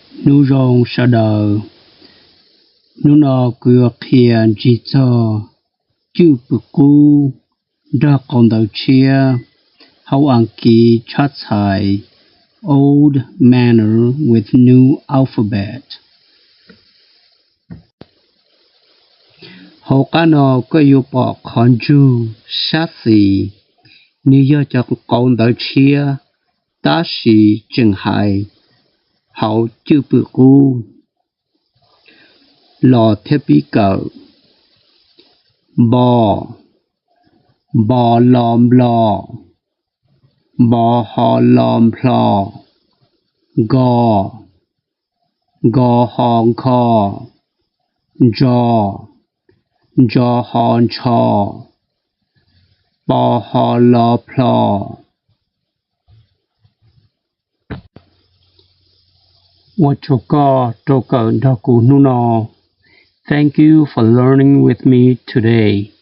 Hnub zoo sawv daws. Hnub no kuv yuav qhia ntsig txog cwj pwm qub nrog qau ntawv tshiab hauv Askiv tshab txhais Old Manner with New Alphabet. Hauv qab no koj yuav pom qhov ntsug sab xis, nws yog cov qau ntawv tshiab, tab sis tseem hais hauv cwj pwm qub. Los thiab pib kawm. Npo, npo lo nplo, npo ho lo nplho. Nko, nko ho nkho. Ntso, ntso ho ntsho. Plo ho lo plho. Ua tsaug koj rau kawm nrog kuv hnub no. Thank you for learning with me today.